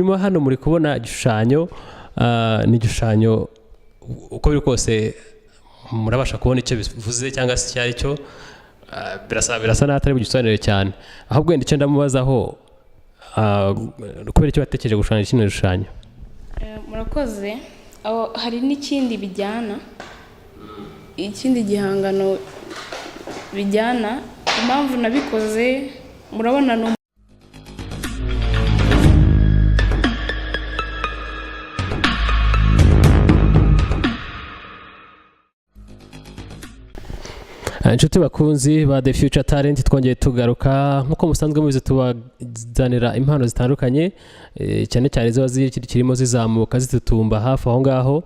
Nyuma hano muri kubona igishushanyo, ni igishushanyo uko biri kose murabasha kubona icyo bivuze cyangwa se icyo ari cyo. Birasa n'aho atari bugisobanure cyane, ahubwo wenda icyo ndamubazaho, kubera icyo watekereje gushushanya kino gishushanyo? Murakoze. Aho hari n'ikindi bijyana, ikindi gihangano bijyana. Impamvu nabikoze, murabona ni Inshuti bakunzi ba The Future Talent, twongeye tugaruka. Nk'uko musanzwe mubizi, tubazanira impano zitandukanye, cyane cyane ziba zikirimo zizamuka, zitutumba hafi aho ngaho.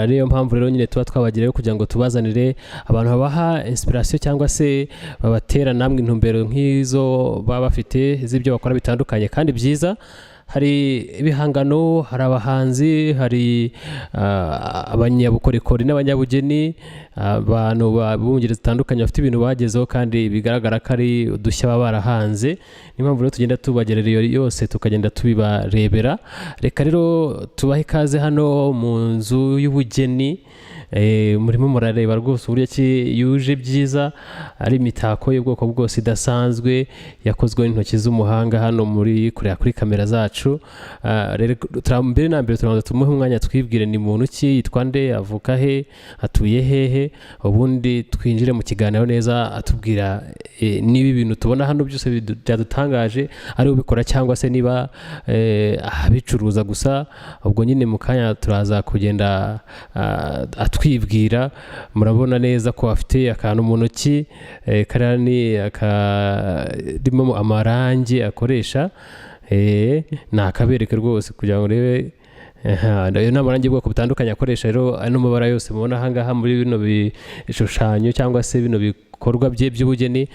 Niyo mpamvu rero nyine tuba twabagirayo kugira ngo tubazanire abantu babaha inspiration cyangwa se babatera namwe intumbero nk'izo baba bafite z'ibyo bakora bitandukanye kandi byiza. Hari ibihangano, hari abahanzi, hari abanyabukorikori n'abanyabugeni, abantu bo mu ngeri zitandukanye bafite ibintu bagezeho kandi bigaragara ko ari udushya baba barahanze. Niyo mpamvu rero tugenda tubagerera iyo yose, tukagenda tubibarebera. Reka rero tubahe ikaze hano mu nzu y'ubugeni. Murimo murareba rwose uburyo ki yuje byiza, ari imitako y'ubwoko bwose idasanzwe yakozwe n'intoki z'umuhanga hano muri kureba kuri kamera zacu. Rero mbere na mbere turabanza tumuhe umwanya twibwire: ni muntu ki, yitwa nde, avuka he, atuye hehe, ubundi twinjire mu kiganiro neza atubwira niba ibintu tubona hano byose byadutangaje ari ubikora cyangwa se niba abicuruza gusa. Ubwo nyine mu kanya turaza kugenda atwibwira. Murabona neza ko afite akantu mu ntoki, kariya ni akarimo amarangi akoresha. Ni akabereke rwose kugira ngo urebe. Aha, ayo ni amarangi y'ubwoko butandukanye akoresha. Rero ano mabara yose mubona aha ngaha muri bino bishushanyo cyangwa se bino bikorwa bye by'ubugeni,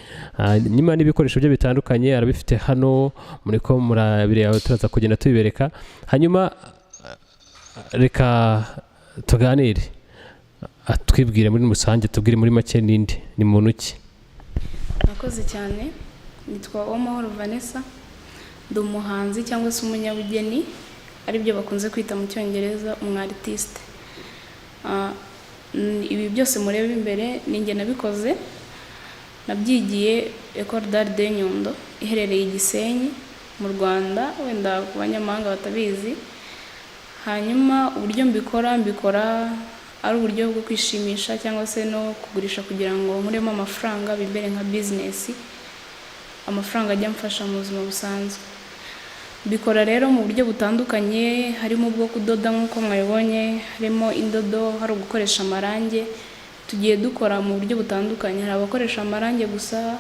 nyuma n'ibikoresho bye bitandukanye arabifite hano, muri ko murabireba, turaza kugenda tubibereka. Hanyuma reka tuganire, atwibwire muri rusange, tubwire muri make ninde, ni muntu ki? Murakoze cyane. Nitwa Uwamahoro Vanessa, ndi umuhanzi cyangwa se umunyabugeni, aribyo bakunze kwita mu Cyongereza umu artiste. Ibi byose mureba imbere ni njye nabikoze. Nabyigiye Ecole d'Art de Nyundo iherereye i Gisenyi mu Rwanda, wenda ku banyamahanga batabizi. Hanyuma uburyo mbikora, mbikora ari uburyo bwo kwishimisha cyangwa se no kugurisha kugira ngo nkuremo amafaranga, bimbere nka business, amafaranga ajya amfasha mu buzima busanzwe. Mbikora rero mu buryo butandukanye, harimo ubwo kudoda nk'uko mwabibonye, harimo indodo, hari ugukoresha amarangi. Tugiye dukora mu buryo butandukanye: hari abakoresha amarangi gusa,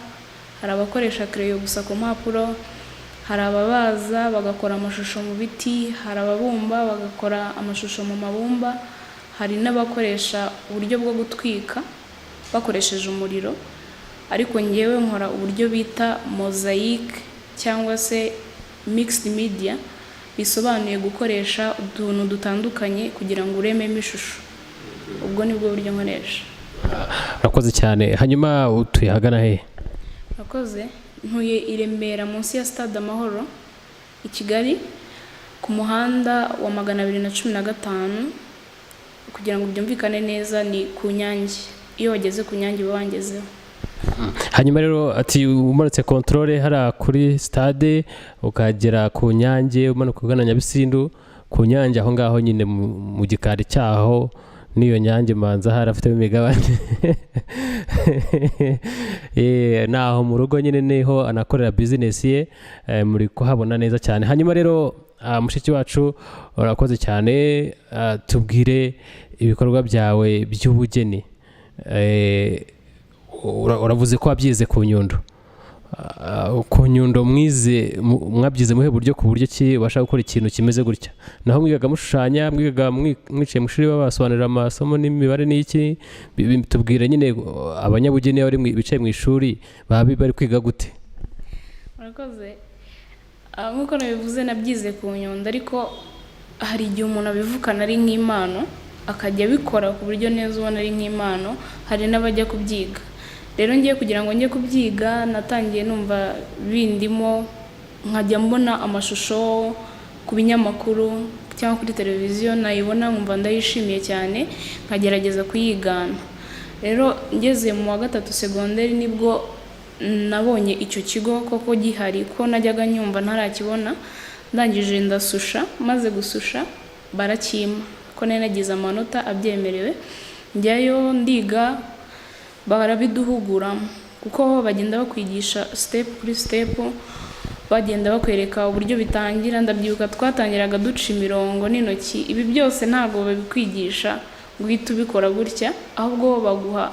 hari abakoresha kereyo gusa ku mpapuro, hari ababaza bagakora amashusho mu biti, hari ababumba bagakora amashusho mu mabumba, hari n'abakoresha uburyo bwo gutwika bakoresheje umuriro. Ariko ngewe nkora uburyo bita mosaic cyangwa se mixed media, bisobanuye gukoresha utuntu dutandukanye kugira ngo urememo ishusho. Ubwo nibwo buryo nkoresha. Urakoze cyane. Hanyuma utuye ahagana hehe? Murakoze. Ntuye i Remera, munsi ya Stade Amahoro i Kigali, ku muhanda wa 215. Kugira ngo byumvikane neza, ni ku Nyange. Iyo wageze ku Nyange uba wangezeho. Hanyuma rero ati umanutse contrôle hariya kuri stade, ukagera ku Nyange, umanuka ugana Nyabisindu, ku Nyange aho ngaho nyine mu gikari cyaho n'iyo Nyange manza hari afitemo imigabane. Naho mu rugo nyine niho anakorera business ye, muri kuhabona neza cyane. Hanyuma rero mushiki wacu, urakoze cyane, tubwire ibikorwa byawe by'ubugeni. Uravuze ko wabyize ku Nyundo. Ku Nyundo mwize mwabyize muhe buryo, ku buryo ki ubasha gukora ikintu kimeze gutya? Naho mwigaga mushushanya, mwigaga mwicaye mu ishuri babasobanurira amasomo n'imibare n'iki? Tubwire nyine, abanyabugeni bari bicaye mu ishuri baba bari kwiga gute? Murakoze. Nk'uko nabivuze, nabyize ku Nyundo, ariko hari igihe umuntu abivukana ari nk'impano, akajya abikora ku buryo neza ubona ari nk'impano. Hari n'abajya kubyiga. Rero ngiye kugira ngo njye kubyiga, natangiye numva bindimo, nkajya mbona amashusho. ku binyamakuru cyangwa kuri televiziyo, nayibona nkumva ndayishimiye cyane, nkagerageza kuyigana. Rero ngeze mu wa gatatu segonderi nibwo nabonye icyo kigo koko gihari, ko najyaga nyumva ntarakibona. Ndangije ndasusha, maze gususha barakimpa ko nari nagize amanota abyemerewe. Njyayo ndiga, barabiduhuguramo kuko bagenda bakwigisha step kuri step, bagenda bakwereka uburyo bitangira. Ndabyibuka twatangiraga duca imirongo n'intoki. Ibi byose ntabwo babikwigisha ngo uhite ubikora gutya, ahubwo baguha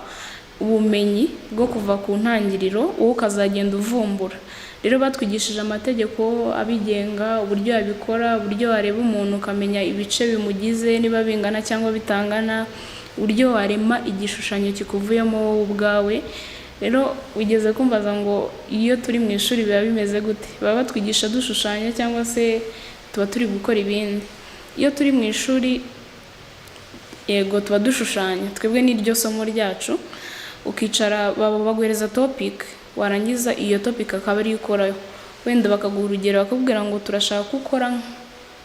ubumenyi bwo kuva ku ntangiriro, wowe ukazagenda uvumbura. Rero batwigishije amategeko abigenga, uburyo yabikora, uburyo wareba umuntu ukamenya ibice bimugize niba bingana cyangwa bitangana, uburyo warema igishushanyo kikuvuyemo wowe ubwawe. Rero wigeze kumbaza ngo iyo turi mu ishuri biba bimeze gute? Baba batwigisha dushushanya cyangwa se tuba turi gukora ibindi? Iyo turi mu ishuri, yego, tuba dushushanya. Twebwe n'iryo somo ryacu, ukicara baguhereza topic, warangiza iyo topic akaba ariyo ukoraho. Wenda bakaguha urugero, bakakubwira ngo turashaka ko ukora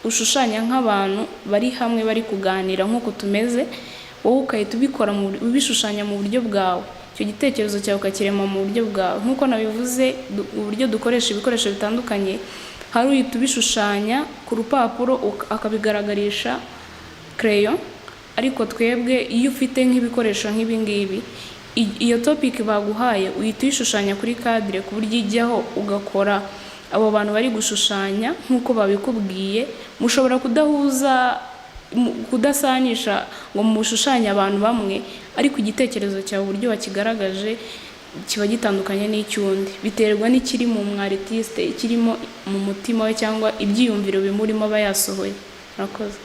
ushushanya nk'abantu bari hamwe bari kuganira nk'uko tumeze, wowe ugahita ubikora ubishushanya mu buryo bwawe, icyo gitekerezo cyawe ukakirema mu buryo bwawe. Nk'uko nabivuze, uburyo dukoresha ibikoresho bitandukanye, hari uhita ubishushanya ku rupapuro akabigaragarisha crayon, ariko twebwe iyo ufite nk'ibikoresho nk'ibi ngibi, iyo topic baguhaye uhita uyishushanya kuri cadre, ku buryo ijyaho ugakora abo bantu bari gushushanya nk'uko babikubwiye. Mushobora kudahuza, kudasanisha ngo mushushanye abantu bamwe, ariko igitekerezo cyawe uburyo wakigaragaje kiba gitandukanye n'icy'undi. Biterwa n'ikiri mu mwartiste, ikirimo mu mutima we cyangwa ibyiyumviro bimurimo aba yasohoye. Murakoze.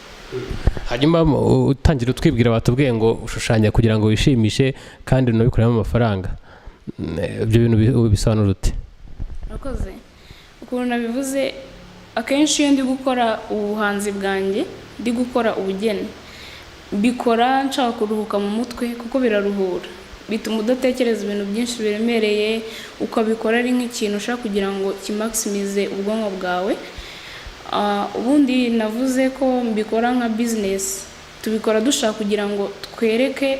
Hanyuma utangira utwibwira, batubwiye ngo ushushanya kugira ngo wishimishe kandi unabikuremo amafaranga. Ibyo bintu ubisobanura ute? Murakoze. Ukuntu nabivuze, akenshi iyo ndi gukora ubuhanzi bwanjye, ndi gukora ubugeni, mbikora nshaka kuruhuka mu mutwe, kuko biraruhura, bituma udatekereza ibintu byinshi biremereye, ukabikora ari nk'ikintu ushaka kugira ngo kimaximize ubwonko bwawe. Ubundi navuze ko mbikora nka business. Tubikora dushaka kugira ngo twereke,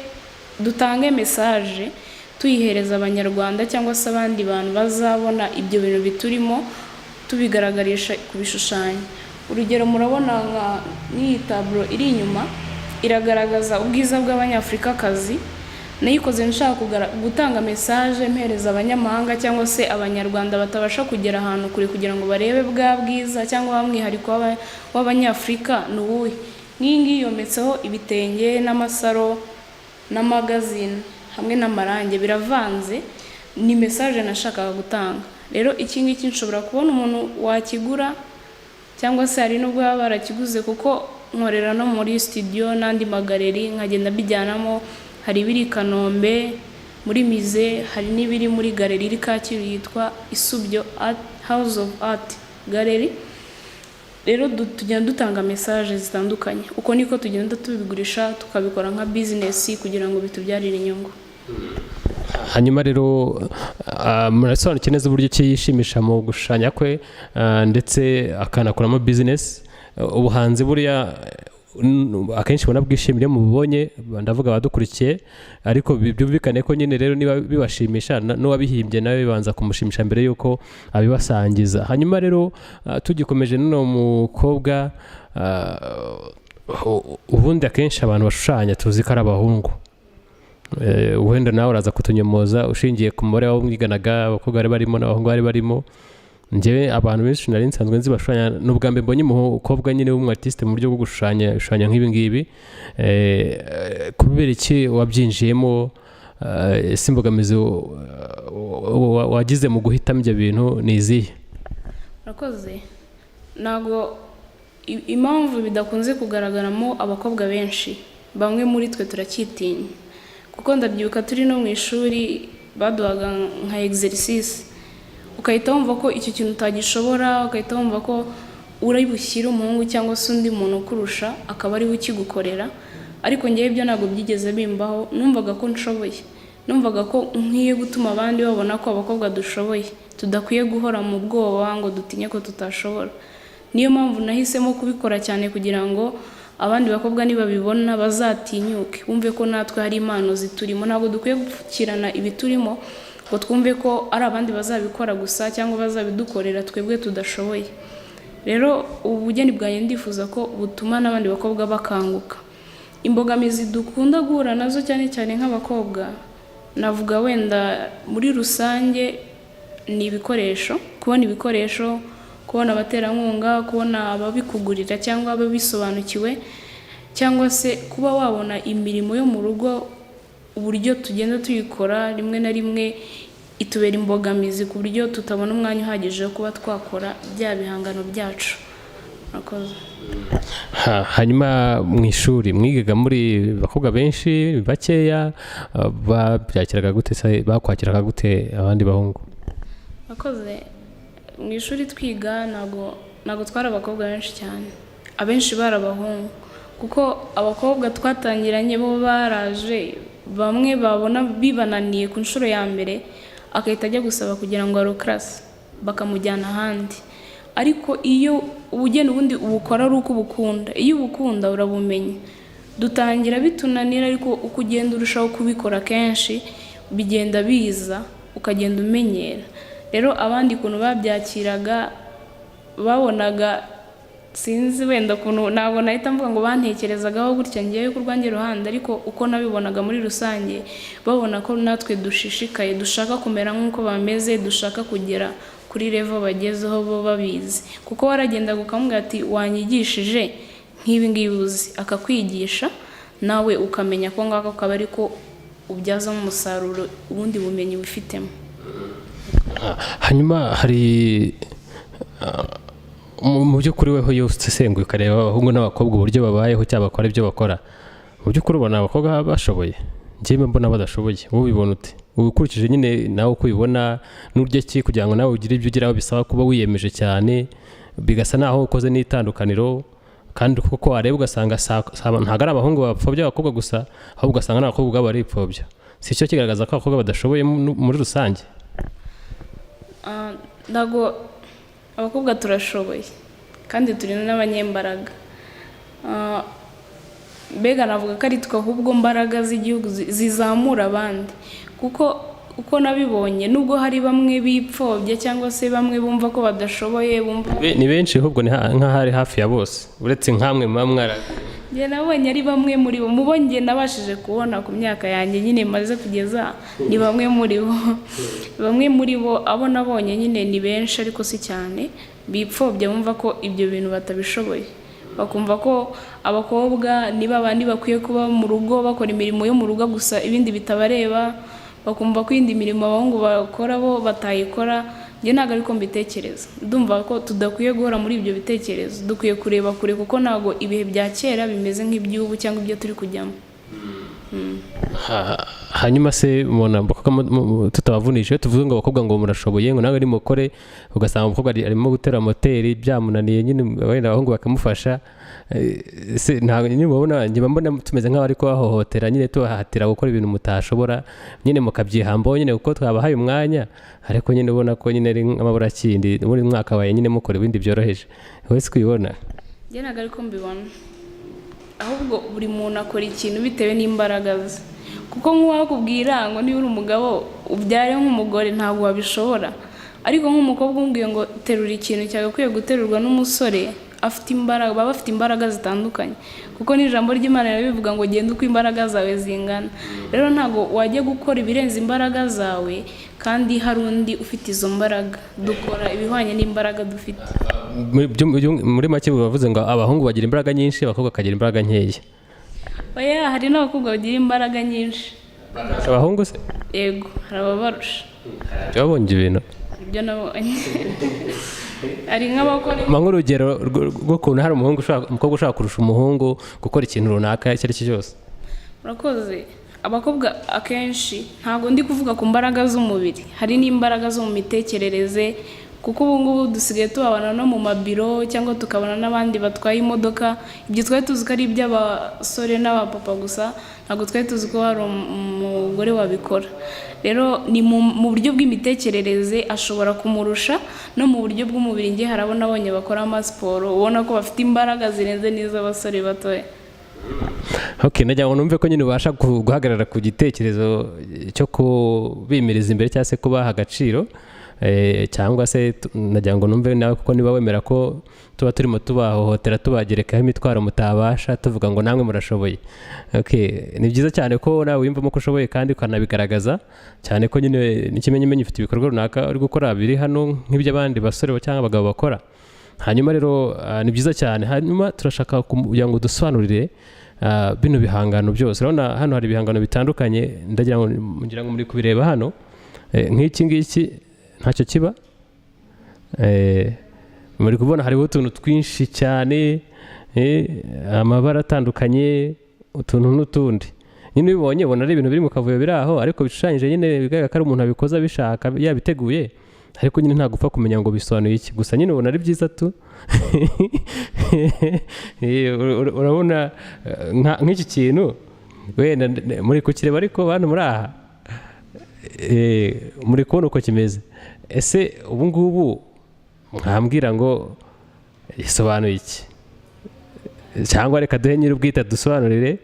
dutange message, tuyihereza Abanyarwanda cyangwa se abandi bantu bazabona ibyo bintu biturimo, tubigaragarisha ku bishushanyo. Urugero, murabona nka nk'iyi tableau iri inyuma iragaragaza ubwiza bw'Abanyafurikakazi. Nayikoze nshaka gutanga message mpereza abanyamahanga cyangwa se Abanyarwanda batabasha kugera ahantu kure, kugira ngo barebe bwa bwiza cyangwa wa mwihariko w'Abanyafurika ni uwuhe. Nk'iyi ngiyi yometseho ibitenge n'amasaro n'amagazine hamwe n'amarangi, biravanze, ni message nashakaga gutanga. Rero iki ngiki nshobora kubona umuntu wakigura, cyangwa se hari n'ubwo baba barakiguze, kuko nkorera no muri studio n'andi magaleri, nkagenda mbijyanamo. Hari ibiri i Kanombe muri musée, hari n'ibiri muri galeri iri Kacyiru yitwa Isubyo Art, House of Art Gallery. Rero tugenda dutanga message zitandukanye. Uko niko tugenda tubigurisha, tukabikora nka business kugira ngo bitubyarire inyungu. Hanyuma rero murasobanukiwe neza uburyo ki yishimisha mu gushushanya kwe, ndetse akanakoramo business. Ubuhanzi buriya akenshi ubona bwishimira iyo mububonye, ndavuga abadukurikiye, ariko byumvikane ko nyine rero niba bibashimisha, n'uwabihimbye nawe bibanza kumushimisha mbere y'uko abibasangiza. Hanyuma rero tugikomeje n'uno mukobwa, ubundi akenshi abantu bashushanya tuzi ko ari abahungu. Wenda nawe uraza kutunyomoza ushingiye ku mubare w'abo mwiganaga, abakobwa bari barimo n'abahungu bari barimo. Njyewe abantu benshi nari nsanzwe nzi bashushanya, ni ubwa mbere mbonye umukobwa nyine w'umu artiste mu buryo bwo gushushanya ibishushanyo nk'ibi ngibi. Kubera iki wabyinjiyemo? Ese imbogamizi wagize mu guhitamo ibyo bintu ni izihe? Murakoze. Ntabwo impamvu bidakunze kugaragaramo abakobwa benshi, bamwe muri twe turacyitinya, kuko ndabyibuka turi no mu ishuri baduhaga nka exercice, ugahita wumva ko icyo kintu utagishobora, ugahita wumva ko uri bushyire umuhungu cyangwa se undi muntu ukurusha akaba ariwe ukigukorera. Ariko ngewe ibyo ntabwo byigeze bimbaho. Numvaga ko nshoboye, numvaga ko nkwiye gutuma abandi babona ko abakobwa dushoboye, tudakwiye guhora mu bwoba ngo dutinye ko tutashobora. Niyo mpamvu nahisemo kubikora cyane, kugira ngo abandi bakobwa nibabibona bazatinyuke, bumve ko natwe hari impano ziturimo. Ntabwo dukwiye gupfukirana ibiturimo ngo twumve ko ari abandi bazabikora gusa cyangwa bazabidukorera twebwe tudashoboye. Rero ubu bugeni bwanjye ndifuza ko butuma n'abandi bakobwa bakanguka. Imbogamizi dukunda guhura nazo cyane cyane nk'abakobwa, navuga wenda muri rusange, ni ibikoresho: kubona ibikoresho, kubona abaterankunga, kubona ababikugurira cyangwa ababisobanukiwe, cyangwa se kuba wabona imirimo yo mu rugo. Uburyo tugenda tuyikora, rimwe na rimwe itubera imbogamizi ku buryo tutabona umwanya uhagije wo kuba twakora bya bihangano byacu. Murakoze. Hanyuma mu ishuri mwigaga muri bakobwa benshi, bakeya, babyakiraga gute se, bakwakiraga gute abandi bahungu? Murakoze. Mu ishuri twiga ntabwo twari abakobwa benshi cyane, abenshi bari abahungu, kuko abakobwa twatangiranye bo baraje, bamwe babona bibananiye ku nshuro ya mbere agahita ajya gusaba kugira ngo arokarase, bakamujyana ahandi. Ariko iyo ubugeni ubundi ubukora ari uko ubukunda, iyo ubukunda urabumenya. Dutangira bitunanira, ariko uko ugenda urushaho kubikora kenshi bigenda biza, ukagenda umenyera. Rero abandi ukuntu babyakiraga, babonaga, sinzi wenda ukuntu, ntabwo nahita mvuga ngo bantekerezagaho gutya ngewe ku rwanjye ruhande, ariko uko nabibonaga muri rusange, babona ko natwe dushishikaye, dushaka kumera nk'uko bameze, dushaka kugera kuri level bagezeho bo babizi. Kuko waragendaga ukamubwira ati: "Wanyigishije nk'ibi ngibi uzi," akakwigisha, nawe ukamenya ko ngako akaba ariko ubyazamo umusaruro ubundi bumenyi wifitemo. Hanyuma hari mu by'ukuri weho iyo usesenguye ukareba abahungu n'abakobwa uburyo babayeho cyangwa bakora ibyo bakora, mu by'ukuri ubona abakobwa bashoboye? Njyewe mbona badashoboye. Wowe ubibona ute, ukurikije nyine nawe uko ubibona n'uburyo ki kugira ngo nawe ugire ibyo ugeraho bisaba kuba wiyemeje cyane, bigasa naho ukoze n'itandukaniro? Kandi kuko wareba ugasanga ntabwo ari abahungu bapfobya abakobwa gusa, ahubwo ugasanga n'abakobwa ubwabo baripfobya. Si cyo kigaragaza ko abakobwa badashoboye muri rusange? Ntabwo, abakobwa turashoboye kandi turi n'abanyembaraga. Mbega navuga ko ari twe ahubwo mbaraga z'igihugu zizamura abandi, kuko uko nabibonye, nubwo hari bamwe bipfobya cyangwa se bamwe bumva ko badashoboye, bumva Ni benshi ahubwo, ni nk'aho ari hafi ya bose, uretse nkamwe muba mwara Njye nabonye ari bamwe muri bo. Mu bo njye nabashije kubona ku myaka yanjye nyine maze kugeza, ni bamwe muri bo, bamwe muri bo abo nabonye nyine, ni benshi ariko si cyane, bipfobya, bumva ko ibyo bintu batabishoboye, bakumva ko abakobwa ni babandi bakwiye kuba mu rugo bakora imirimo yo mu rugo gusa, ibindi bitabareba, bakumva ko iyindi mirimo abahungu bakora bo batayikora. Njye ntabwo ariko mbitekereza. Ndumva ko tudakwiye guhora muri ibyo bitekerezo, dukwiye kureba kure, kuko ntabwo ibihe bya kera bimeze nk'iby'ubu cyangwa ibyo turi kujyamo. Hanyuma se mubona abakobwa tutabavunisha, iyo tuvuze ngo abakobwa ngo murashoboye, ngo nawe nimukore, ugasanga umukobwa arimo gutera moteri byamunaniye nyine, wenda abahungu bakamufasha. Se ntabwo nyine mubona, njye mba mbona tumeze nk'abari kubahohotera nyine, tubahatira gukora ibintu mutashobora nyine, mukabyihambaho nyine kuko twabahaye umwanya, ariko nyine ubona ko nyine ari nk'amaburakindi, buri mwaka wabaye nyine mukora ibindi byoroheje. Wowe si kubibona? Njye ntabwo ariko mbibona, ahubwo buri muntu akora ikintu bitewe n'imbaraga ze, kuko nk'uwakubwira ngo niba uri umugabo ubyare nk'umugore, ntabwo wabishobora. Ariko nk'umukobwa umubwiye ngo terura ikintu cyagakwiye guterurwa n'umusore, afite imbaraga, baba bafite imbaraga zitandukanye, kuko n'ijambo ry'Imana rirabivuga ngo genda uko imbaraga zawe zingana. Rero ntabwo wajya gukora ibirenze imbaraga zawe kandi hari undi ufite izo mbaraga. Dukora ibihwanye n'imbaraga dufite. Muri make bavuze ngo abahungu bagira imbaraga nyinshi, abakobwa bakagira imbaraga nkeya. Oya, hari n'abakobwa bagira imbaraga nyinshi. Abahungu se? Yego, hari ababarusha. Wabonye ibintu? Ibyo nabonye, hari nk'abakora Mpa nk'urugero rw'ukuntu hari umuhungu ushobora, umukobwa ushobora kurusha umuhungu gukora ikintu runaka icyo ari cyo cyose. Murakoze. Abakobwa akenshi, ntabwo ndi kuvuga ku mbaraga z'umubiri, hari n'imbaraga zo mu mitekerereze. Kuko ubu ngubu dusigaye tubabona no mu mabiro, cyangwa tukabona n'abandi batwaye imodoka. Ibyo twari tuzi ko ari iby'abasore n'abapapa gusa, ntabwo twari tuzi ko hari umugore wabikora. Rero ni mu buryo bw'imitekerereze ashobora kumurusha, no mu buryo bw'umubiri. Njye hari abo nabonye bakora amasiporo, ubona ko bafite imbaraga zirenze n'iz'abasore batoya. Ok, nagira ngo numve ko nyine ubasha guhagarara ku gitekerezo cyo kubimiriza imbere cyangwa se kubaha agaciro, cyangwa se nagira ngo numve nawe kuko niba wemera ko tuba turimo tubahohotera, tubagerekaho imitwaro mutabasha, tuvuga ngo namwe murashoboye. Okay, ni byiza cyane ko nawe wiyumvamo ko ushoboye kandi ukanabigaragaza, cyane ko nyine n'ikimenyimenyi ufite ibikorwa runaka uri gukora biri hano nk'iby'abandi basore cyangwa abagabo bakora. Hanyuma rero ni byiza cyane. Hanyuma turashaka kugira ngo dusobanurire bino bihangano byose. Urabona hano hari ibihangano bitandukanye, ndagira ngo ngira ngo muri kubireba hano. Nk'iki ngiki ntacyo kiba. Muri kubona hariho utuntu twinshi cyane, amabara atandukanye, utuntu n'utundi. Nyine ubibonye ubona ari ibintu biri mu kavuyo biri aho, ariko bishushanyije nyine, bigaragara ko ari umuntu abikoze abishaka, yabiteguye, ariko nyine ntabwo upfa kumenya ngo bisobanuye iki. Gusa nyine ubona ari byiza tu. Urabona nk'iki kintu wenda muri kukireba, ariko bantu muri aha, muri kubona uko kimeze. Ese ubu ngubu mwambwira ngo gisobanuye iki? Cyangwa reka duhe nyir'ubwite dusobanurire,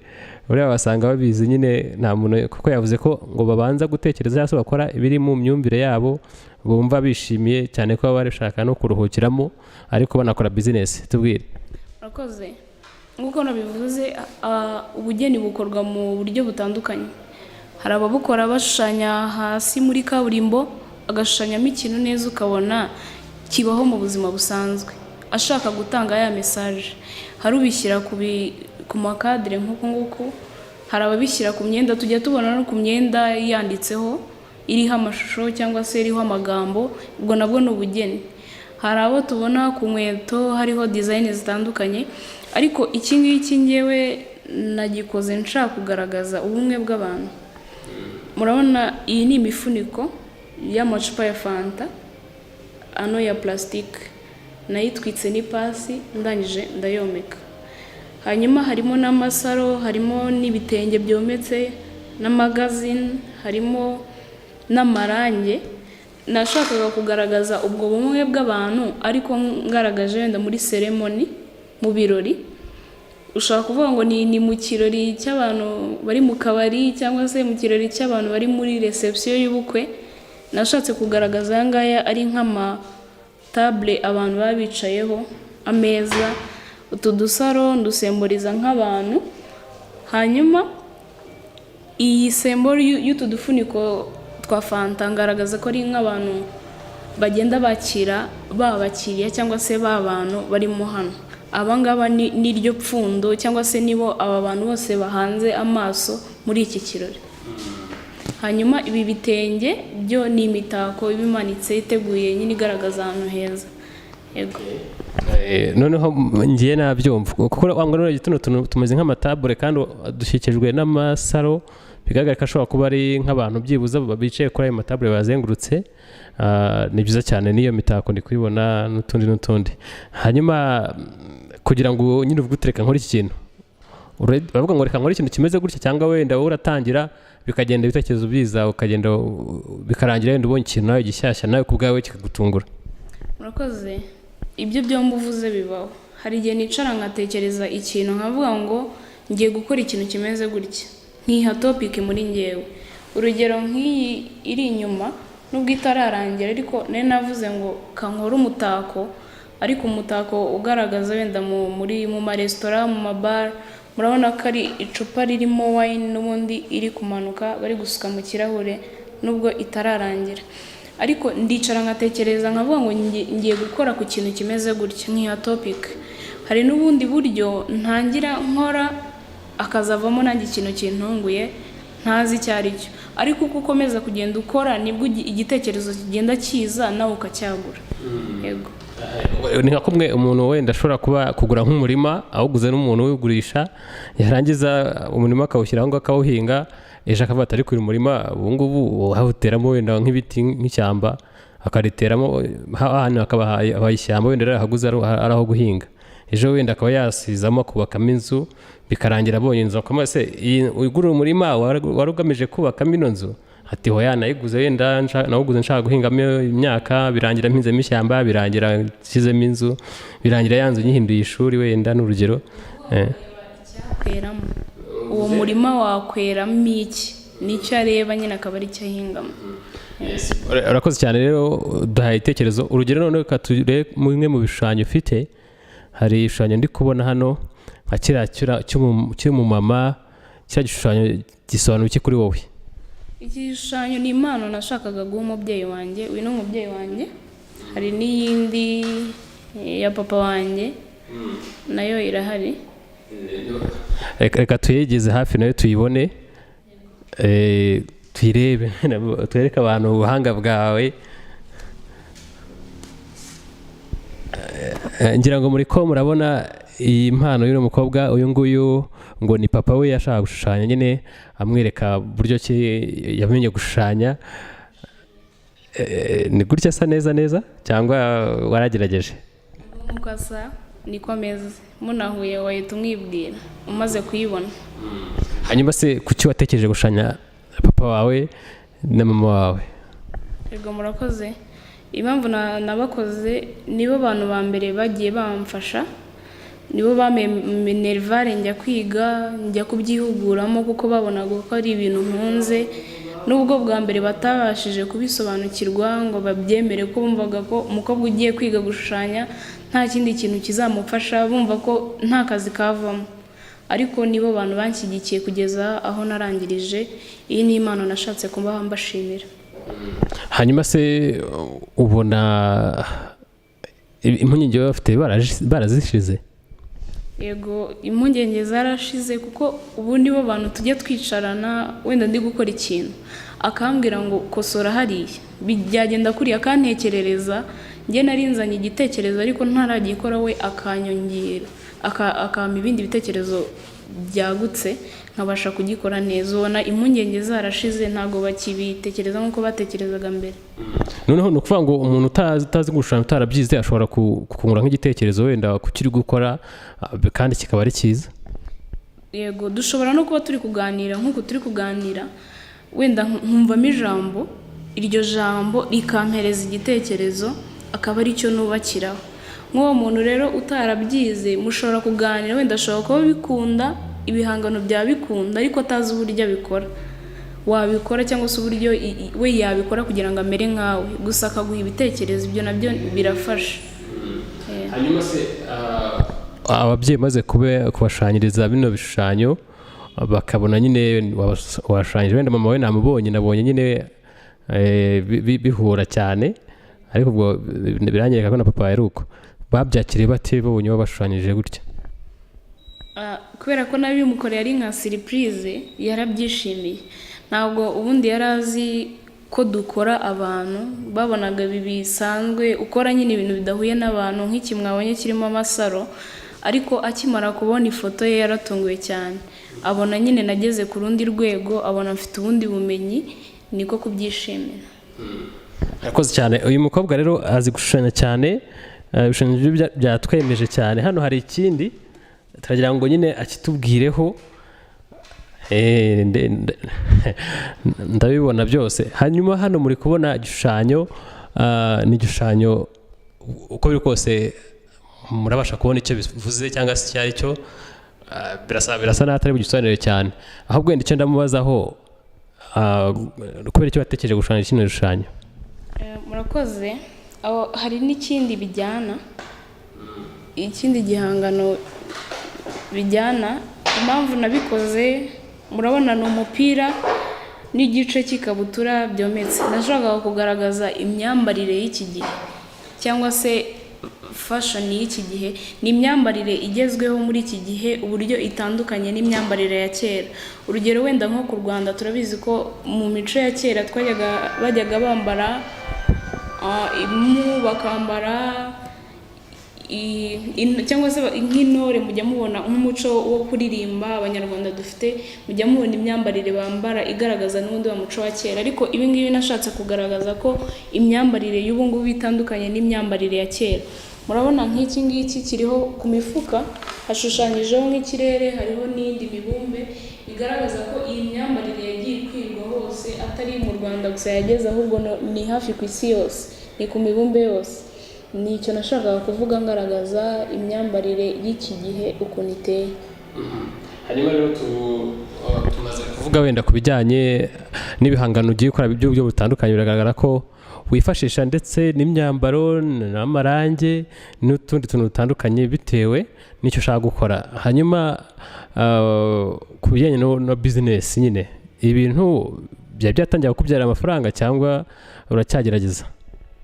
buriya wasanga babizi nyine. Nta muntu, kuko yavuze ko ngo babanza gutekereza cyangwa se bakora ibiri mu myumvire yabo bumva bishimiye cyane, ko baba bashaka no kuruhukiramo ariko banakora bizinesi. Tubwire. Murakoze. Nk'uko nabivuze, ubugeni bukorwa mu buryo butandukanye. Hari ababukora bashushanya hasi muri kaburimbo, agashushanyamo ikintu neza ukabona kibaho mu buzima busanzwe, ashaka gutanga ya message. Hari ubishyira ku makadire nk'uku nguku, hari ababishyira ku myenda, tujya tubona no ku myenda yanditseho, iriho amashusho cyangwa se iriho amagambo, ubwo nabwo ni ubugeni. Hari abo tubona ku nkweto hariho design zitandukanye, ariko iki ngiki ngewe nagikoze nshaka kugaragaza ubumwe bw'abantu. Murabona iyi ni imifuniko y'amacupa ya fanta ano ya plastique, nayitwitse n'ipasi, ndangije ndayomeka. Hanyuma harimo n'amasaro, harimo n'ibitenge byometse n'amagazine, harimo n'amarange. Nashakaga kugaragaza ubwo bumwe bw'abantu, ariko ngaragaje wenda muri cérémonie, mu birori. Ushobora kuvuga ngo ni mu kirori cy'abantu bari mu kabari, cyangwa se mu kirori cy'abantu bari muri réception y'ubukwe. Nashatse kugaragaza aya ngaya ari nk'amatabule abantu baba bicayeho, ameza. Utu dusaro ndusemburiza nk'abantu. Hanyuma iyi symbole y'utu dufuniko twa fanta ngaragaza ko ari nk'abantu bagenda bakira ba bakiriya cyangwa se ba bantu barimo hano. Aba ngaba ni niryo pfundo, cyangwa se nibo aba bantu bose bahanze amaso muri iki kirori. Hanyuma ibi bitenge byo ni imitako iba imanitse, iteguye nyine, igaragaza ahantu heza. Yego. Noneho ngiye nabyumva, kuko wangwa none tuno tuntu tumeze nk'amatabure kandi dushyikijwe n'amasaro, bigaragara ko ashobora kuba ari nk'abantu byibuze bicaye kuri ayo matabure bazengurutse. Ni byiza cyane, n'iyo mitako ndi kuyibona n'utundi n'utundi. Hanyuma kugira ngo nyine uvuge uti reka nkore iki kintu, baravuga ngo reka nkore ikintu kimeze gutya, cyangwa wenda wowe uratangira bikagenda, ibitekerezo biza, ukagenda bikarangira wenda ubonye ikintu nawe gishyashya, nawe ku bwawe kikagutungura? Murakoze. Ibyo byombi uvuze bibaho. Hari igihe nicara nkatekereza ikintu, nkavuga ngo ngiye gukora ikintu kimeze gutya, nkiha topic muri ngewe. Urugero nk'iyi iri inyuma, nubwo itararangira, ariko nari navuze ngo kankore umutako, ariko umutako ugaragaza wenda mu maresitora, mu mabara. Murabona ko ari icupa ririmo wine n'ubundi iri kumanuka, bari gusuka mu kirahure, nubwo itararangira. Ariko ndicara nkatekereza, nkavuga ngo ngiye gukora ku kintu kimeze gutya, nkiha topic. Hari n'ubundi buryo ntangira nkora, akazavamo nanjye ikintu kintunguye ntazi icyo ari cyo. Ariko uko ukomeza kugenda ukora, nibwo igitekerezo kigenda kiza, nawe ukacyagura. Yego. Ni nka kumwe umuntu wenda ashobora kuba kugura nk'umurima, awuguze n'umuntu uwugurisha, yarangiza umurima akawushyira aho ngaho, akawuhinga, ejo akavuga ati ariko uyu murima ubu ngubu wawuteramo wenda nk'ibiti, nk'ishyamba. akariteramo hano hakaba habaye ishyamba, wenda yarahaguze ari aho guhinga, ejo wenda akaba yasizamo akubakamo inzu, bikarangira abonye inzu, akamubaza: "Se iyi ugura umurima wari ugamije kubakamo ino nzu?" Ati: "Hoya, nayiguze wenda nawuguze nshaka guhingamo imyaka, birangira mpinzemo ishyamba, birangira nshyizemo inzu, birangira ya nzu nyihinduye ishuri," wenda n'urugero. Cyakweramo, uwo murima wakweramo iki? Nicyo areba nyine, akaba ari cyo ahingamo. Urakoze cyane rero, duhaye ibitekerezo. Urugero noneho, reka turebe bimwe mu bishushanyo ufite. Hari ibishushanyo ndi kubona hano nka kiriya cy'umumama. Kiriya gishushanyo gisobanura iki kuri wowe? Iki gishushanyo ni impano nashakaga guha umubyeyi wanjye. Uyu ni umubyeyi wanjye. Hari n'iyindi ya papa wanjye, nayo irahari. Reka tuyegeze hafi nayo tuyibone, tuyirebe, twereke abantu ubuhanga bwawe. Ngira ngo muri ko murabona iyi mpano y'uno mukobwa. Uyu nguyu ngo ni papa we yashaka gushushanya nyine, amwereka uburyo ki yamenye gushushanya. Ni gutya asa neza neza cyangwa waragerageje? Nk'uko asa niko ameze, munahuye wahita umwibwira umaze kuyibona. Hanyuma se kuki watekereje gushushanya papa wawe na mama wawe? Yego, murakoze. Impamvu nabakoze, nibo bantu ba mbere bagiye bamfasha, nibo bampaye minerval njya kwiga, njya kubyihuguramo, kuko babonaga ko ari ibintu nkunze, nubwo bwa mbere batabashije kubisobanukirwa ngo babyemere, ko bumvaga ko umukobwa ugiye kwiga gushushanya nta kindi kintu kizamufasha, bumva ko nta kazi kavamo. Ariko nibo bantu banshyigikiye kugeza aho narangirije. Iyi ni impano nashatse kubaha mbashimira. Hanyuma se ubona impungenge baba bafite barazishize? Yego, impungenge zarashize, kuko ubu nibo bantu tujya twicarana, wenda ndi gukora ikintu akambwira ngo kosora hariya, byagenda kuriya, akantekerereza. Njye nari nzanye igitekerezo ariko ntaragikora, we akanyongera, akampa ibindi bitekerezo byagutse, nkabasha kugikora neza. Ubona impungenge zarashize, ntabwo bakibitekereza nk'uko batekerezaga mbere. Noneho ni ukuvuga ngo umuntu utazi gushushanya, utarabyize, ashobora kukungura nk'igitekerezo wenda ku cyo uri gukora, kandi kikaba ari cyiza? Yego, dushobora no kuba turi kuganira nk'uku turi kuganira, wenda nkumvamo ijambo, iryo jambo rikampereza igitekerezo, akaba aricyo nubakiraho. Nk'uwo muntu rero utarabyize, mushobora kuganira, wenda ashobora kuba bikunda ibihangano byawe, bikunda, ariko atazi uburyo abikora, wabikora, cyangwa se uburyo we yabikora kugira ngo amere nkawe, gusa akaguha ibitekerezo. Ibyo nabyo birafasha. Hanyuma se ababyeyi maze kubashushanyiriza bino bishushanyo, bakabona nyine washushanyije, wenda mama we namubonye, nabonye nyine bihura cyane, ariko ubwo biranyereka ko na papa yari uko, babyakiriye bate babonye babashushanyije gutya? Kubera ko nabimukoreye ari nka surprise, yarabyishimiye. Ntabwo ubundi yari azi ko dukora abantu, babonaga ibi bisanzwe, ukora nyine ibintu bidahuye n'abantu, nk'iki mwabonye kirimo amasaro. Ariko akimara kubona ifoto ye yaratunguwe cyane, abona nyine nageze ku rundi rwego, abona mfite ubundi bumenyi, niko kubyishimira. Arakoze cyane. Uyu mukobwa rero azi gushushanya cyane, ibishushanyo bye byatwemeje cyane. Hano hari ikindi turagira ngo nyine akitubwireho. Ndabibona byose. Hanyuma hano muri kubona igishushanyo, ni igishushanyo uko biri kose murabasha kubona icyo bivuze cyangwa se icyo ari cyo. Birasa n'aho atari bugisobanure cyane, ahubwo wenda icyo ndamubazaho, kubera icyo watekereje gushushanya kino gishushanyo? Murakoze. Aho hari n'ikindi bijyana, ikindi gihangano bijyana. Impamvu nabikoze, murabona ni umupira n'igice cy'ikabutura byometse. Nashakaga kugaragaza imyambarire y'iki gihe cyangwa se fashion y'iki gihe, ni imyambarire igezweho muri iki gihe, uburyo itandukanye n'imyambarire ya kera. Urugero wenda nko ku Rwanda, turabizi ko mu mico ya kera twajyaga bajyaga bambara impu, bakambara cyangwa se nk'intore mujya mubona nk'umuco wo kuririmba Abanyarwanda dufite, mujya mubona imyambarire bambara igaragaza n'ubundi wa muco wa kera. Ariko ibi ngibi nashatse kugaragaza ko imyambarire y'ubu ngubu itandukanye n'imyambarire ya kera. Murabona nk'iki ngiki kiriho ku mifuka hashushanyijeho nk'ikirere, hariho n'iyindi mibumbe, bigaragaza ko iyi myambarire yagiye ikwirwa hose, atari mu Rwanda gusa yageze, ahubwo ni hafi ku isi yose, ni ku mibumbe yose. Ni icyo nashakaga kuvuga ngaragaza imyambarire y'iki gihe ukuntu iteye. Hanyuma rero tumaze kuvuga wenda ku bijyanye n'ibihangano ugiye ukora by'uburyo butandukanye. Biragaragara ko wifashisha ndetse n'imyambaro n'amarangi n'utundi tuntu dutandukanye bitewe n'icyo ushaka gukora. Hanyuma ku bijyanye no bizinesi nyine, ibintu byari byatangira kukubyarira amafaranga cyangwa uracyagerageza?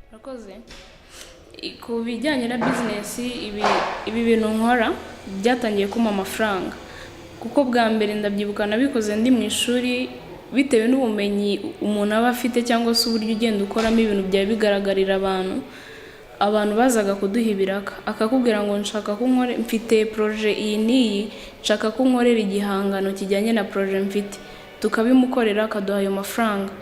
Murakoze. Ku bijyanye na bizinesi, ibi bintu nkora byatangiye kumpa amafaranga, kuko bwa mbere ndabyibuka nabikoze ndi mu ishuri. Bitewe n'ubumenyi umuntu aba afite cyangwa se uburyo ugenda ukoramo ibintu byawe bigaragarira abantu, abantu bazaga kuduha ibiraka, akakubwira ngo nshaka ko nkore, mfite projet iyi n'iyi, nshaka ko nkorera igihangano kijyanye na projet mfite, tukabimukorera akaduha ayo mafaranga.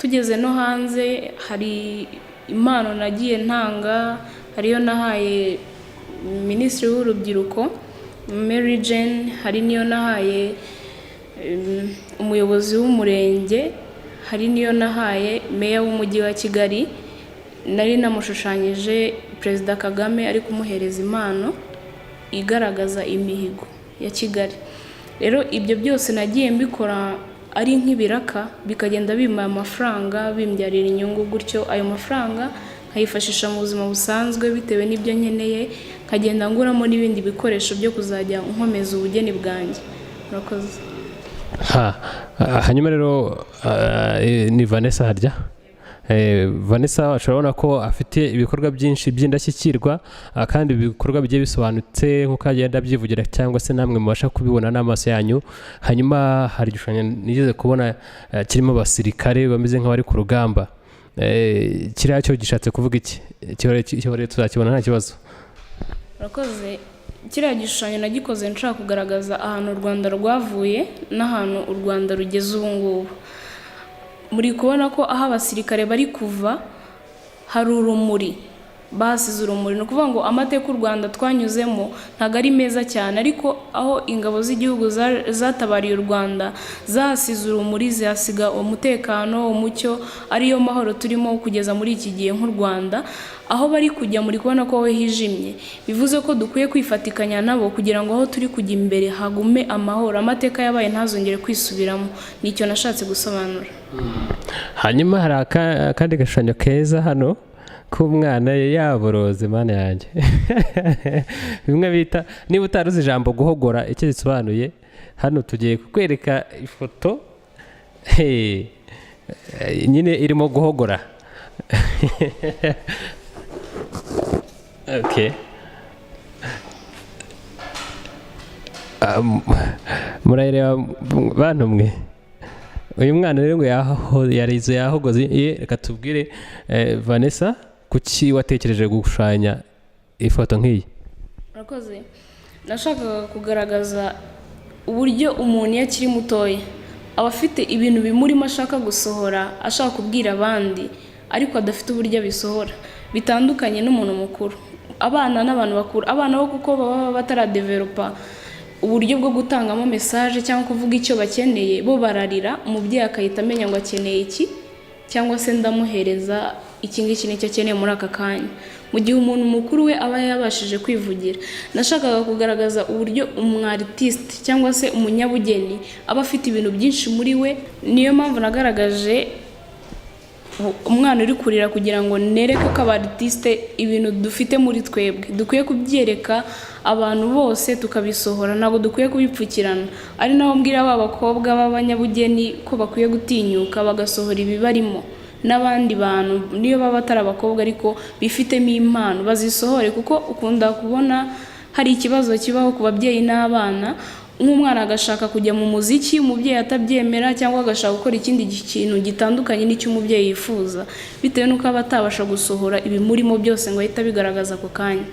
Tugeze no hanze, hari impano nagiye ntanga, hariyo nahaye Minisitiri w'Urubyiruko Mary Jane, hari n'iyo nahaye umuyobozi w'umurenge, hari n'iyo nahaye meya w'Umujyi wa Kigali. Nari namushushanyije Perezida Kagame ari kumuhereza impano igaragaza imihigo ya Kigali. Rero ibyo byose nagiye mbikora ari nk'ibiraka, bikagenda bimpa amafaranga, bimbyarira inyungu gutyo. Ayo mafaranga nkayifashisha mu buzima busanzwe bitewe n'ibyo nkeneye, nkagenda nguramo n'ibindi bikoresho byo kuzajya nkomeza ubugeni bwanjye. Murakoze. Ha, hanyuma rero ni Vanessa harya. Vanessa wacu urabona ko afite ibikorwa byinshi by'indashyikirwa, kandi ibikorwa bigiye bisobanutse nk'uko agenda abyivugira cyangwa se namwe mubasha kubibona n'amaso yanyu. Hanyuma hari igishushanyo nigeze kubona kirimo abasirikare bameze nk'abari ku rugamba. Kiriya cyo gishatse kuvuga iki? Cyihorere tuzakibona, nta kibazo. Urakoze. Kiriya gishushanyo nagikoze nshaka kugaragaza ahantu u Rwanda rwavuye n'ahantu u Rwanda rugeze ubu ngubu. Muri kubona ko aho abasirikare bari kuva hari urumuri, basize urumuri. Ni ukuvuga ngo amateka u Rwanda twanyuzemo ntabwo ari meza cyane, ariko aho ingabo z'igihugu zatabariye u Rwanda zahasize urumuri, zihasiga umutekano, umucyo, ariyo mahoro turimo kugeza muri iki gihe nk'u Rwanda. Aho bari kujya muri kubona ko hijimye, bivuze ko dukwiye kwifatikanya nabo kugira ngo aho turi kujya imbere hagume amahoro, amateka yabaye ntazongere kwisubiramo. Nicyo nashatse gusobanura. Hanyuma hari akandi gashushanyo keza hano k'umwana yaboroze. Mana yanjye, bimwe bita, niba utari uzi ijambo guhogora icyo risobanuye, hano tugiye kukwereka ifoto. Hey, nyine irimo guhogora. Okay. Murayireba bantu mwe. Uyu mwana rero ngo yarize yahogoze. Reka tubwire Vanessa, kuki watekereje gushushanya ifoto nk'iyi? Murakoze. Nashakaga kugaragaza uburyo umuntu iyo akiri mutoya aba afite ibintu bimurimo ashaka gusohora, ashaka kubwira abandi, ariko adafite uburyo abisohora, bitandukanye n'umuntu mukuru. Abana n'abantu bakuru, abana bo kuko baba bataradevelopa uburyo bwo gutangamo message cyangwa kuvuga icyo bakeneye, bo bararira, umubyeyi akahita amenya ngo akeneye iki, cyangwa se ndamuhereza iki ngiki nicyo akeneye muri aka kanya, mu gihe umuntu mukuru we aba yabashije kwivugira. Nashakaga kugaragaza uburyo umwaritiste cyangwa se umunyabugeni aba afite ibintu byinshi muri we. Niyo mpamvu nagaragaje umwana uri kurira, kugira ngo nereke ko abaritiste ibintu dufite muri twebwe dukwiye kubyereka abantu bose, tukabisohora, ntabwo dukwiye kubipfukirana. Ari naho mbwira ba bakobwa b'abanyabugeni ko bakwiye gutinyuka bagasohora ibibarimo, n'abandi bantu niyo baba atari abakobwa ariko bifitemo impano bazisohore, kuko ukunda kubona hari ikibazo kibaho ku babyeyi n'abana, nk'umwana agashaka kujya mu muziki umubyeyi atabyemera, cyangwa agashaka gukora ikindi kintu gitandukanye n'icyo umubyeyi yifuza, bitewe n'uko aba atabasha gusohora ibimurimo byose ngo ahite abigaragaza ako kanya.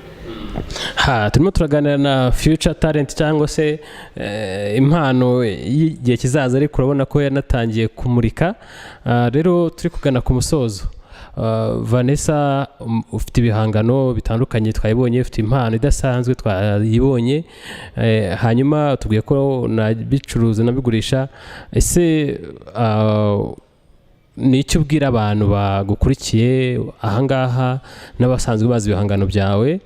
Ha, turimo turaganira na future talent cyangwa se impano y'igihe kizaza, ariko urabona ko yanatangiye kumurika. Rero turi kugana ku musozo. Vanessa, ufite ibihangano bitandukanye twayibonye, ufite impano idasanzwe twayibonye. Hanyuma tubwiye ko nabicuruza nabigurisha. Ese ni icyo ubwira abantu bagukurikiye ahangaha n'abasanzwe bazi ibihangano byawe?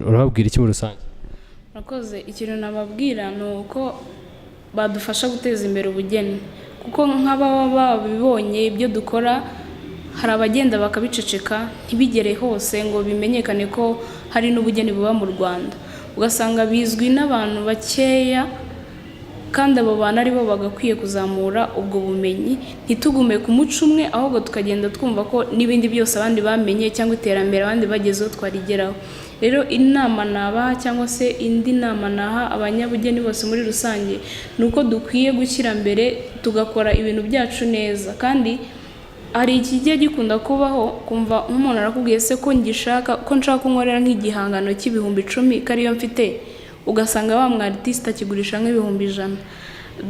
Urababwira iki muri rusange? Murakoze. Ikintu nababwira ni uko badufasha guteza imbere ubugeni, kuko nk'ababa babibonye ibyo dukora, hari abagenda bakabiceceka ntibigere hose ngo bimenyekane ko hari n'ubugeni buba mu Rwanda. Ugasanga bizwi n'abantu bakeya, kandi abo bantu aribo bagakwiye kuzamura ubwo bumenyi, ntitugume ku muco umwe, ahubwo tukagenda twumva ko n'ibindi byose abandi bamenye cyangwa iterambere abandi bagezeho twarigeraho. Rero inama nabaha, cyangwa se indi nama naha abanyabugeni bose muri rusange, ni uko dukwiye gushyira mbere tugakora ibintu byacu neza. Kandi hari ikijya gikunda kubaho, kumva nk'umuntu arakubwiye: "Se ko ngishaka, ko nshaka kunkorera nk'igihangano cy'ibihumbi 10, ko ariyo mfite?" Ugasanga wa mu artiste akigurisha nk'ibihumbi 100.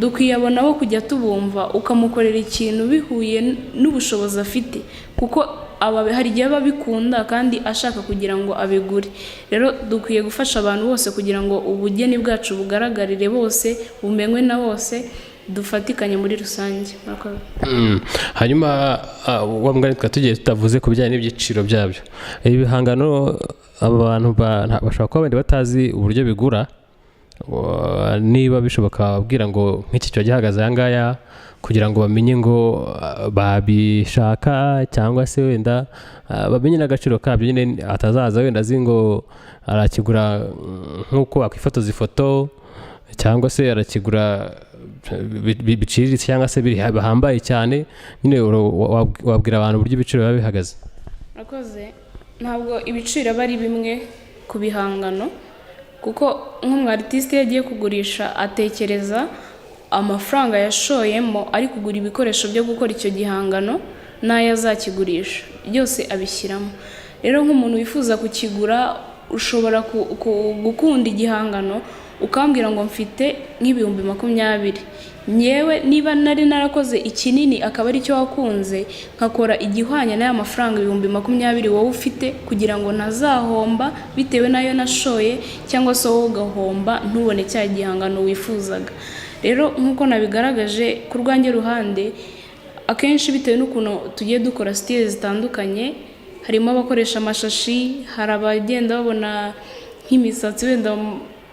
Dukwiye abo nabo kujya tubumva, ukamukorera ikintu bihuye n'ubushobozi afite, kuko aba hari igihe aba abikunda kandi ashaka kugira ngo abigure. Rero dukwiye gufasha abantu bose kugira ngo ubugeni bwacu bugaragarire bose, bumenywe na bose, dufatikanye muri rusange. Murakoze. Hanyuma wa mugani twari tugiye tutavuze ku bijyanye n'ibiciro byabyo, ibi bihangano, abantu bashobora kuba wenda batazi uburyo bigura. Niba bishoboka babwira ngo nk'iki kiba gihagaze aya ngaya, kugira ngo bamenye ngo babishaka, cyangwa se wenda bamenye n'agaciro kabyo nyine, atazaza wenda azi ngo arakigura nk'uko wakwifotoza ifoto, cyangwa se arakigura biciriritse, cyangwa se biri bihambaye cyane nyine. Wabwira abantu uburyo ibiciro biba bihagaze? Murakoze. Ntabwo ibiciro aba ari bimwe ku bihangano, kuko nk'umu artiste iyo agiye kugurisha atekereza amafaranga yashoyemo ari kugura ibikoresho byo gukora icyo gihangano n'ayo azakigurisha, byose abishyiramo. Rero nk'umuntu wifuza kukigura, ushobora gukunda igihangano ukambwira ngo mfite nk'ibihumbi 20, nyewe niba nari narakoze ikinini akaba ari cyo wakunze, nkakora igihwanye n'aya mafaranga 20,000 wowe ufite, kugira ngo ntazahomba bitewe n'ayo nashoye, cyangwa se wowe ugahomba ntubone cya gihangano wifuzaga. Rero nk'uko nabigaragaje, ku rwanjye ruhande, akenshi bitewe n'ukuntu tugiye dukora style zitandukanye, harimo abakoresha amashashi, hari abagenda babona nk'imisatsi wenda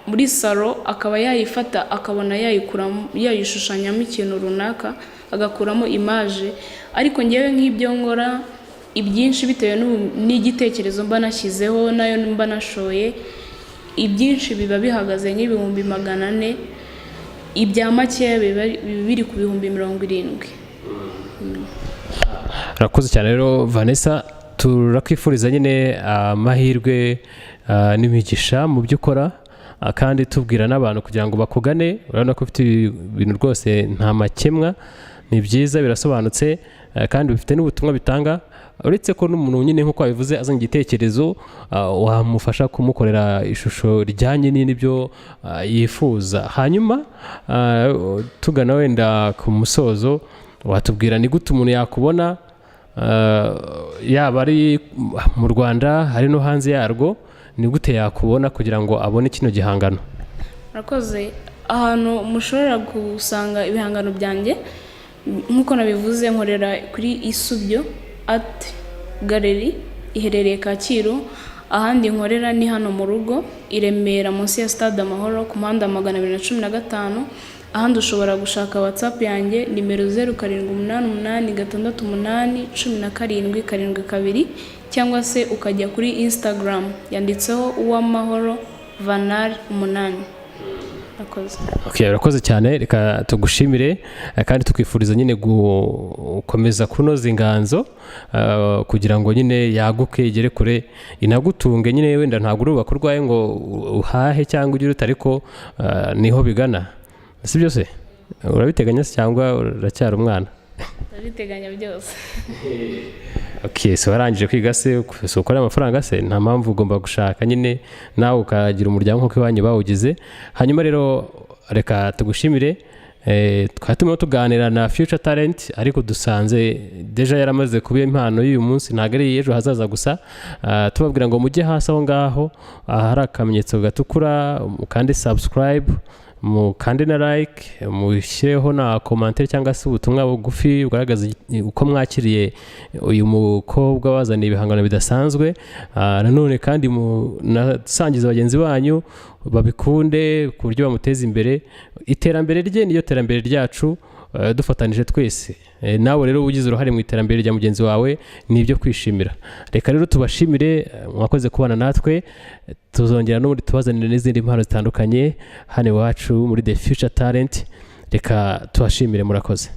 muri salon akaba yayifata, akabona yayikuramo, yayishushanyamo ikintu runaka, agakuramo image. Ariko ngewe nk'ibyo nkora ibyinshi, bitewe n'igitekerezo mba nashyizeho nayo mba nashoye, ibyinshi biba bihagaze nk'ibihumbi 400, ibya makeya biba biri ku bihumbi 70. Urakoze cyane. Rero Vanessa, turakwifuriza nyine amahirwe n'imigisha mu byo ukora, kandi tubwira n'abantu kugira ngo bakugane. Urabona ko ufite ibintu rwose nta makemwa, ni byiza, birasobanutse, kandi bifite n'ubutumwa bitanga, uretse ko n'umuntu nyine nk'uko wabivuze azanye igitekerezo, wamufasha kumukorera ishusho rijyanye n'ibyo yifuza. Hanyuma tugana wenda ku musozo, watubwira ni gute umuntu yakubona, yaba ari mu Rwanda, hari no hanze yarwo, ni gute yakubona kugira ngo abone kino gihangano? Murakoze. Ahantu mushobora gusanga ibihangano byanjye, nk'uko nabivuze, nkorera kuri Isubyo Art Gallery iherereye Kacyiru. Ahandi nkorera ni hano mu rugo i Remera, munsi ya Stade Amahoro, ku muhanda 215. Ahandi ushobora gushaka WhatsApp yanjye, nimero 0788681772, cyangwa se ukajya kuri Instagram yanditseho Uwamahoro Vanari 8. Murakoze. Okay, urakoze cyane. Reka tugushimire, kandi tukwifuriza nyine gukomeza kunoza inganzo kugira ngo nyine yaguke, igere kure, inagutunge nyine. Wenda ntabwo urubaka urwaye ngo uhahe cyangwa ugire ute, ariko niho bigana, si byo se? Urabiteganya se cyangwa uracyari umwana? Ndabiteganya byose. Okay, so warangije kwiga se, si ukorera amafaranga se? Nta mpamvu, ugomba gushaka nyine nawe ukagira umuryango nk'uko iwanyu bawugize. Hanyuma rero reka tugushimire. Twari turimo tuganira na Future Talent, ariko dusanze déjà yaramaze kuba impano y'uyu munsi, ntabwo ari ejo hazaza gusa. Tubabwira ngo mujye hasi aho ngaho ahari akamenyetso gatukura, mukande subscribe, mukande na like, mushyireho na commentaire cyangwa se ubutumwa bugufi bugaragaza uko mwakiriye uyu mukobwa wazaniye ibihangano bidasanzwe. Nanone kandi munasangiza bagenzi banyu babikunde ku buryo bamuteza imbere. Iterambere rye niyo terambere ryacu, dufatanije twese. Nawe rero ugize uruhare mu iterambere rya mugenzi wawe, ni ibyo kwishimira. Reka rero tubashimire, mwakoze kubana natwe. Tuzongera n'ubundi tubazanire n'izindi mpano zitandukanye hano iwacu muri The Future Talent. Reka tubashimire, murakoze.